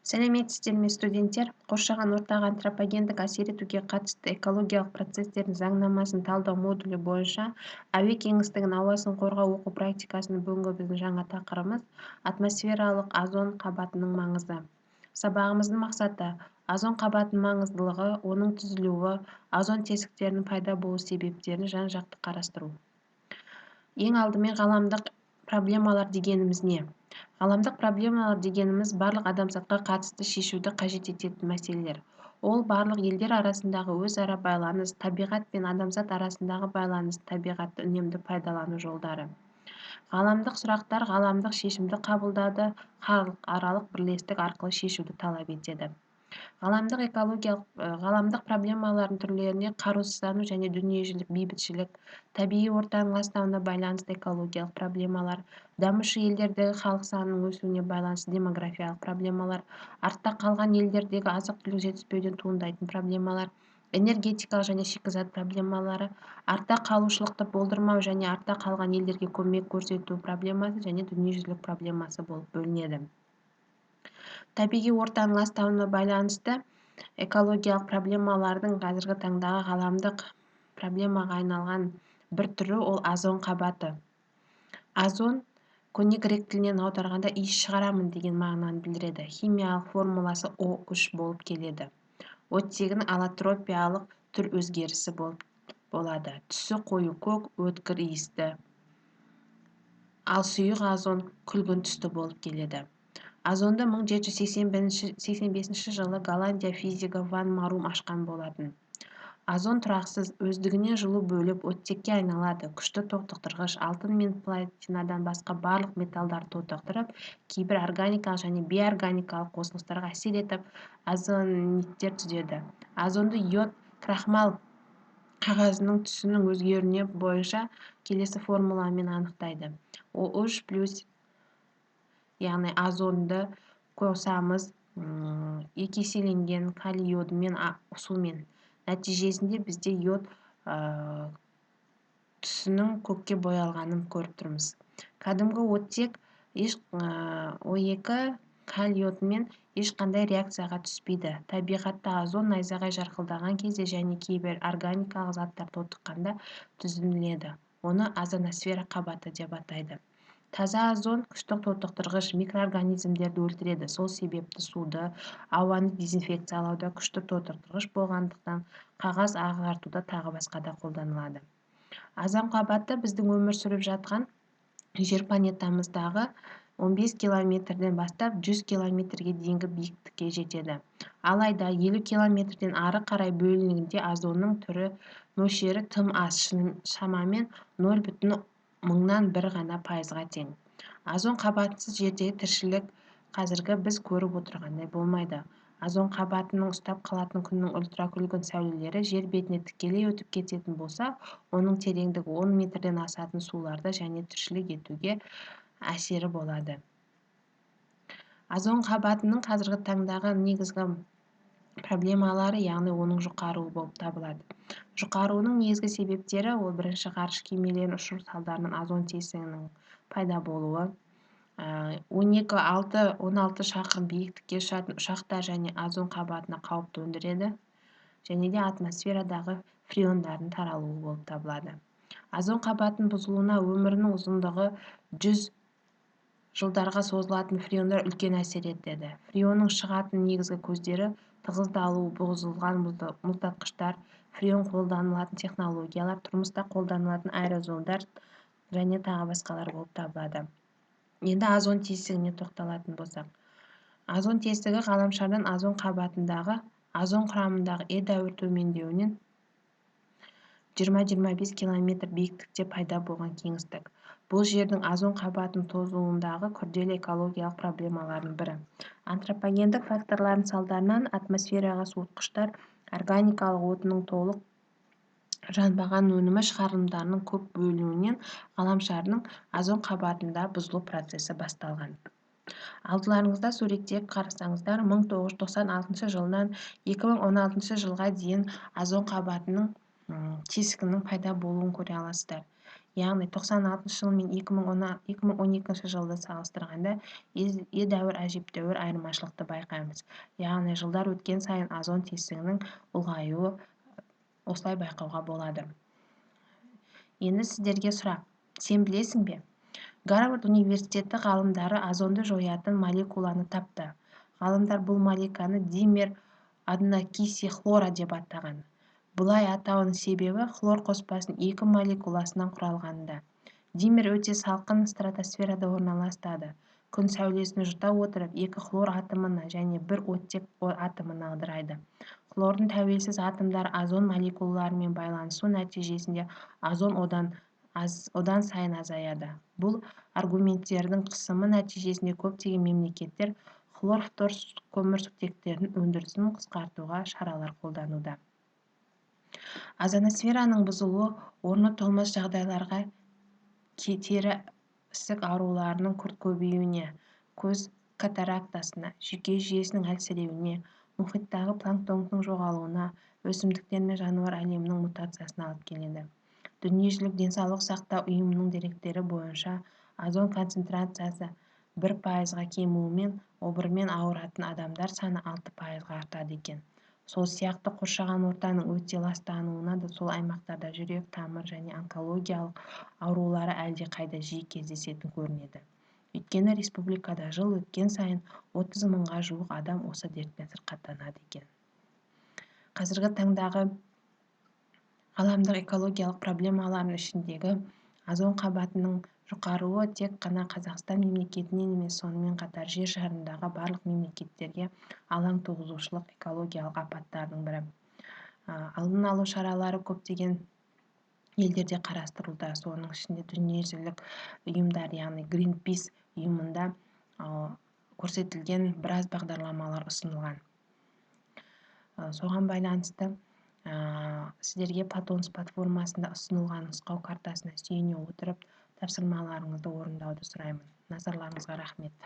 Сәлеметсіздер ме, студенттер! Қоршаған ортаға антропогендік әсер етуге қатысты экологиялық процестердің заңнамасын талдау модулі бойынша әуе кеңістігінің ауасын қорғау оқу практикасының бүгінгі біздің жаңа тақырыбымыз атмосфералық озон қабатының маңызы. Сабағымыздың мақсаты: озон қабатының маңыздылығы, оның түзілуі, озон тесіктерінің пайда болу себептерін жан-жақты қарастыру. Ең алдымен, ғаламдық проблемалар дегеніміз не? Ғаламдық проблемалар дегеніміз – барлық адамзатқа қатысты, шешуді қажет ететін мәселелер. Ол барлық елдер арасындағы өзара байланыс, табиғат пен адамзат арасындағы байланыс, табиғатты үнемді пайдалану жолдары. Ғаламдық сұрақтар ғаламдық шешімді қабылдауды, халықаралық бірлестік арқылы шешуді талап етеді. Ғаламдық экологиялық, ғаламдық проблемалардың түрлеріне қарусыздану және дүниежүзілік бейбітшілік, табиғи ортаның ластануына байланысты экологиялық проблемалар, дамушы елдердегі халық санының өсуіне байланысты демографиялық проблемалар, артта қалған елдердегі азық-түлік жетіспеуден туындайтын проблемалар, энергетикалық және шикізат проблемалары, артта қалушылықты болдырмау және артта қалған елдерге көмек көрсету проблемасы және дүниежүзілік проблемасы болып бөлінеді. Табиғи ортаның ластануына байланысты экологиялық проблемалардың қазіргі таңдағы ғаламдық проблемаға айналған бір түрі – ол озон қабаты. Озон көне грек тілінен аударғанда «иіс шығарамын» деген мағынаны білдіреді. Химиялық формуласы О3 болып келеді. Оттегінің аллотропиялық түр өзгерісі болып болады. Түсі қою көк, өткір иісті. Ал сұйық озон күлгін түсті болып келеді. Озонды 1785 жылы Голландия физигі ван Марум ашқан болатын. Озон тұрақсыз, өздігінен жылу бөліп, оттекке айналады, күшті тотықтырғыш, алтын мен платинадан басқа барлық металдарды тотықтырып, кейбір органикалық және бейорганикалық қосылыстарға әсер етіп, озонидтер түзеді. Озонды йод крахмал қағазының түсінің өзгеруіне бойынша келесі формуламен анықтайды: О3 плюс, яғни озонды қосамыз екі еселенген калий йодымен сумен. Нәтижесінде бізде йод түсінің көкке боялғанын көріп тұрмыз. Кәдімгі оттек еш О2 калий йодымен ешқандай реакцияға түспейді. Табиғатта озон найзағай жарқылдаған кезде және кейбір органикалық заттар тотыққанда түзіледі. Оны озоносфера қабаты деп атайды. Таза озон күшті тотықтырғыш, микроорганизмдерді өлтіреді. Сол себепті суды, ауаны дезинфекциялауда, күшті тотықтырғыш болғандықтан, қағаз ағартуда, тағы басқа да қолданылады. Озон қабаты біздің өмір сүріп жатқан Жер планетамыздағы 15 километрден бастап 100 километрге дейінгі биіктікке жетеді. Алайда 50 километрден ары қарай бөлігінде озонның түрі мөлшері тым аз, шамамен 0,1 ғана пайызға тең. Озон қабатынсыз жердегі тіршілік қазіргі біз көріп отырғандай болмайды. Озон қабатының ұстап қалатын күннің ультракүлгін сәулелері жер бетіне тікелей өтіп кететін болса, оның тереңдігі 10 метрден асатын суларда және тіршілік етуге әсері болады. Озон қабатының қазіргі таңдағы негізгі проблемалары, яғни оның жұқаруы болып табылады. Жұқаруының негізгі себептері – ол бірінші, ғарыш кемелерін ұшыру салдарынан озон тесігінің пайда болуы, 12, 6, 16 шақырым биіктікке ұшатын ұшақтар және озон қабатына қауіп төндіреді және де атмосферадағы фреондардың таралуы болып табылады. Озон қабатының бұзылуына өмірінің ұзындығы 100 жылдарға созылатын фреондар үлкен әсер етеді. Фреонның шығатын негізгі көздері – тығыздалуы бұзылған мұздатқыштар, фреон қолданылатын технологиялар, тұрмыста қолданылатын аэрозольдар және тағы басқалар болып табылады. Енді озон тесігіне тоқталатын болсақ, озон тесігі ғаламшардан озон қабатындағы озон құрамындағы едәуір төмендеуінен 20-25 километр биіктікте пайда болған кеңістік. Бұл жердің озон қабатының тозуындағы күрделі экологиялық проблемалардың бірі. Антропогендік факторлардың салдарынан атмосфераға суытқыштар, органикалық отынның толық жанбаған өнімі шығарындарының көп бөлінуінен ғаламшардың озон қабатында бұзылу процесі басталған. Алдыларыңызда суретте қарасаңыздар, 1996 жылдан 2016 жылға дейін озон қабатының тесігінің пайда болуын көре аласыздар. Яғни 96 жыл мен 2012 жылды салыстырғанда едәуір, әжептәуір айырмашылықты байқаймыз. Яғни жылдар өткен сайын озон тесігінің ұлғаюы осылай байқауға болады. Енді сіздерге сұрақ. Сен білесің бе? Гарвард университеті ғалымдары озонды жоятын молекуланы тапты. Ғалымдар бұл молекуланы димер однокиси хлора деп атаған. Бұлай атауының себебі хлор қоспасының екі молекуласынан құралғанында. Димер өте салқын стратосферада орналасады. Күн сәулесін жұта отырып, екі хлор атомына және бір оттек атомына ыдырайды. Хлордың тәуелсіз атомдары озон молекулаларымен байланысу нәтижесінде озон одан сайын азаяды. Бұл аргументтердің қысымы нәтижесінде көптеген мемлекеттер хлор-фтор көмірсутектерінің өндірісін қысқартуға шаралар қолдануда. Озоносфераның бұзылуы орны толмас жағдайларға, тері ісік ауруларының күрт көбеюіне, көз катарактасына, жүйке жүйесінің әлсіреуіне, мұхиттағы планктонның жоғалуына, өсімдіктер мен жануар әлемінің мутациясына алып келеді. Дүниежүзілік денсаулық сақтау ұйымының деректері бойынша озон концентрациясы 1%-ға кемуімен обырмен ауыратын адамдар саны 6%-ға артады екен. Сол сияқты қоршаған ортаның өте ластануына да сол аймақтарда жүрек, тамыр және онкологиялық аурулары әлде қайда жиі кездесетін көрінеді. Өйткені республикада жыл өткен сайын 30 мыңға жуық адам осы дертпен сырқаттанады екен. Қазіргі таңдағы ғаламдық экологиялық проблемалардың ішіндегі озон қабатының жұқаруы тек қана Қазақстан мемлекетінен емес, сонымен қатар жер шарындағы барлық мемлекеттерге алаң туғызушылық экологиялық апаттардың бірі. Алдын алу шаралары көптеген елдерде қарастырылуда, соның ішінде дүниежүзілік ұйымдар, яғни Greenpeace ұйымында көрсетілген біраз бағдарламалар ұсынылған. Соған байланысты сіздерге Patons платформасында ұсынылған нұсқау картасына сүйене отырып, тапсырмаларыңызды орындауды сұраймын. Назарларыңызға рахмет.